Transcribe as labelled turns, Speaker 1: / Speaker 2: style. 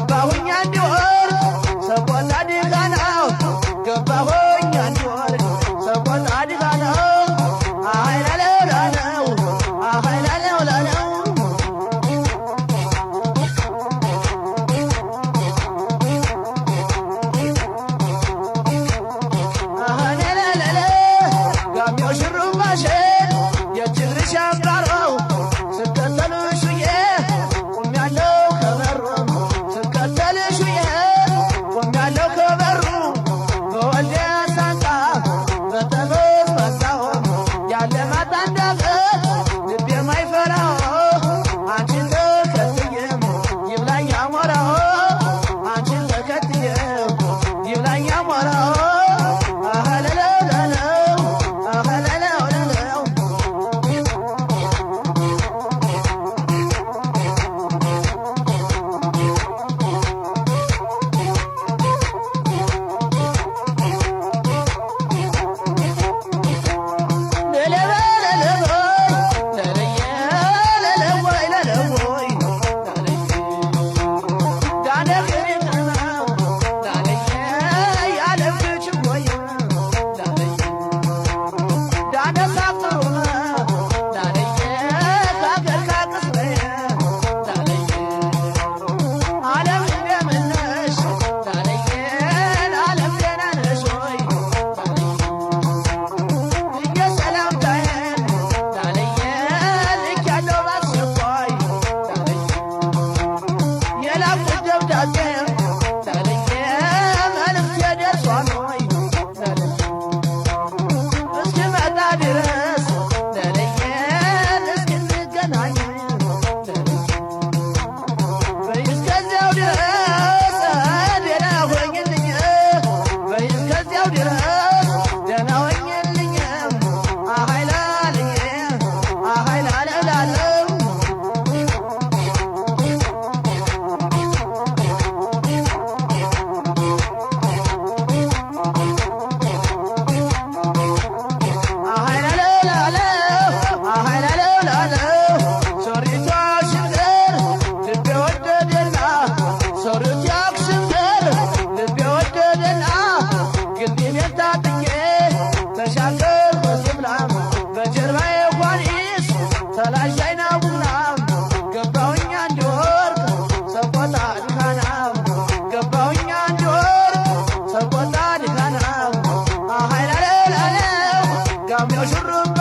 Speaker 1: ገባሁኝ አንድ ወር ሰቆጣ ድካናው ገባሁኝ አንድ ወር ሰቆጣ ድካናው አሃይላለላለው አሃይላለላለው። አሃለለለለ ጋሜው ሽሩባሽን የችግርሽ አምባረው ስከተልሽ ውዬ ቆሜያለሁ ከበሩ ስከተልሽ ውዬ ቆሜያለሁ ከበሩ በወልዲያ ሳንቃ በተመዝ መጣሁ ያለ ማታ እንዳገት ልቤ ማይፈራው አንቺን ተከትዬም ይብላኝ አሞራው አንቺን ተከትዬም ይብላኝ አሞራው አሃለለለለው አሃለለለለው። እስክመጣ ድረስ ለለየን እስክንገናኝ በይ እስከዚያው ድረስ ደህና ሆኝልኝ በይ እስከዚያው ድረስ ደህና ሆኝልኝ አሃይላልኝ አሃይላለላለው። አሃይላለላለው አሃይላለላለው ሶሪቷ ሽምዘር ልቤ ወደደና ሶሪቷ ሽምዘር ልቤ ወደደና ግንዴን ታጥቄ ተሻገርኩ ሲብላም በጀርባዬ ኳሪስ ተላሻይና ቡናም ገባሁኝ አንድ ወርቅ ሰቆጣ ድካናም ገባሁኝ አንድ ወርቅ ሰቆጣ ድካናም አሃይላለላለው ጋሜው ሹሩባ